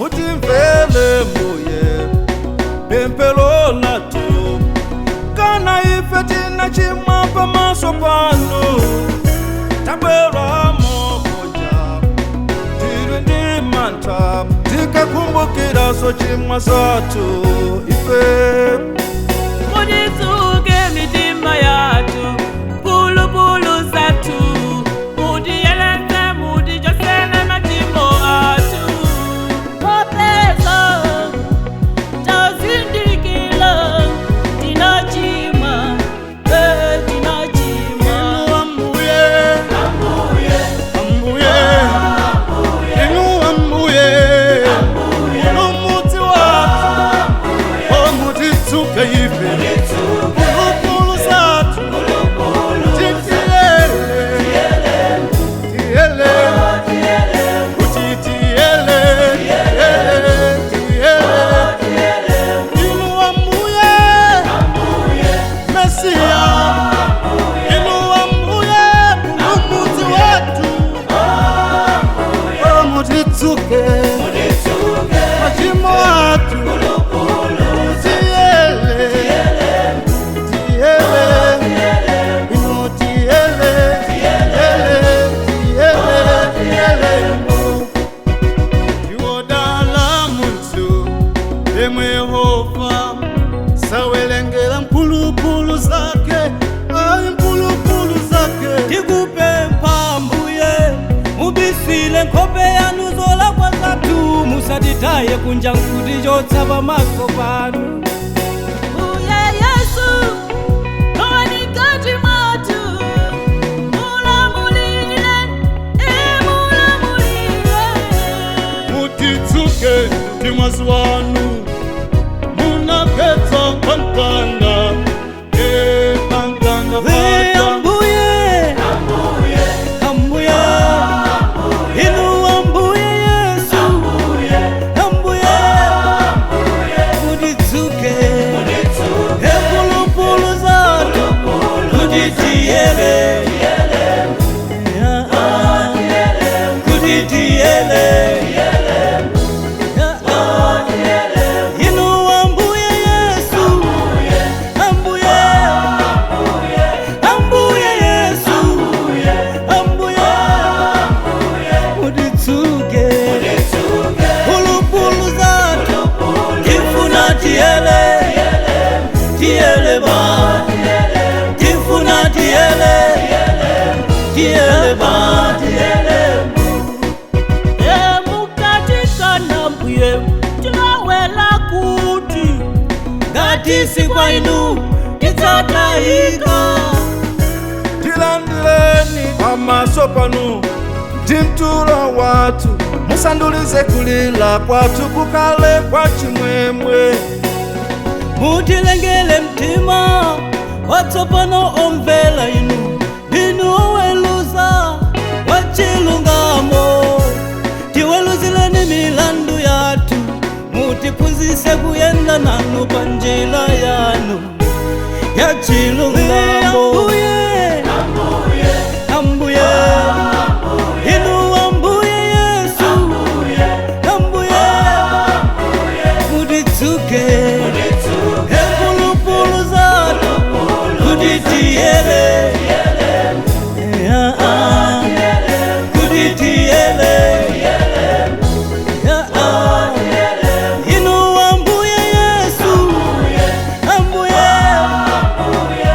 Mutimvele mbuye pemphero lathu, kana ife tinachimwa pamaso panu, tabwera mokoja tiri ndi mantha, tikakumbukira zochimwa zathu ife. Mutitsuke mitima yathu, pulupulu zathu, mutiyeletse, mutichosele machimo athu. Popeza tazindikila tinachimwa, tinachimwa. Inu ambuye, ambuye, inu ambuye, Mpulumutsi wathu, oh mutitsuke ife, pulupulu zathu, titiyele, tiyele, kuti tiyele, tiyele, tiyele. Inu ambuye, Mesiya, inu ambuye, Mpulumutsi wathu, oh mutitsuke, machimo athu, tiyele, tiyele, inu tiyele, tiyele, tiyele, tiyele. Ndiwodala munthu yemwe Yehova sawelengera mphulupulu zake, ayi mphulupulu zake. Tikupempha mbuye, mubisile nkhope yanu zolakwa zathu, musatitaye kunja nkutichotsa pamaso panu. Mbuye Yesu, lowani mkati mwathu, mulamulire, mulamulire. Mutitsuke ndi mwazi wanu munakhetsa pamtanda, pamtanda Hey, paja. ambuye, ambuye, inu ambuye Yesu, ambuye, mutitsuke mphulupulu zathu, kuti tiyele, kuti tiyele. Inu ambuye Yesu, ambuye, ambuye Yesu, ambuye, mutitsuke pulupulu zathu, tifuna tiyele, tiyele ba, tifuna tiyele, tiyele ba, tiyele. Mukatikana mbuye, tilawela kuti Ngati si kwa inu tidzatayika. Tilandileni pamaso panu ndi mtulo wathu, musandulize kulila kwathu kukhale kwa chimwemwe. Mutilengele mtima watsopano omvera inu, ndinu oweluza wachilungamo. Tiweluzileni milandu yathu, mutiphunzitse kuyenda nanu pa njira yanu ya chilungamo. Ambuye, ambuye, inu ambuye Yesu, ambuye, mutitsuke mphulupulu zathu, kuti tiyele, kuti tiyele. Inu ambuye Yesu, ambuye, ambuye.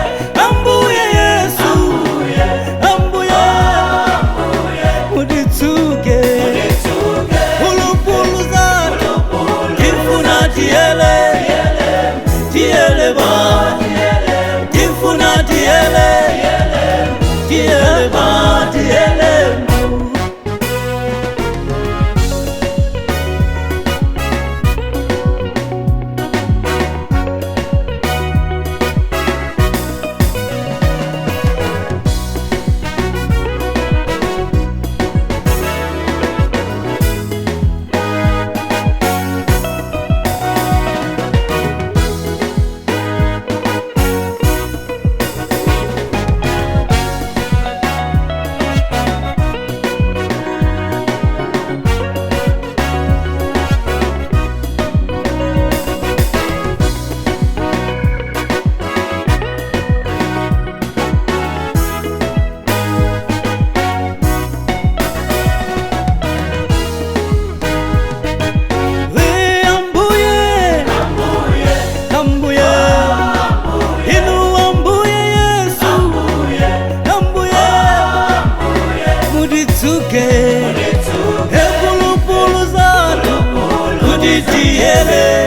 Kuti tiyele.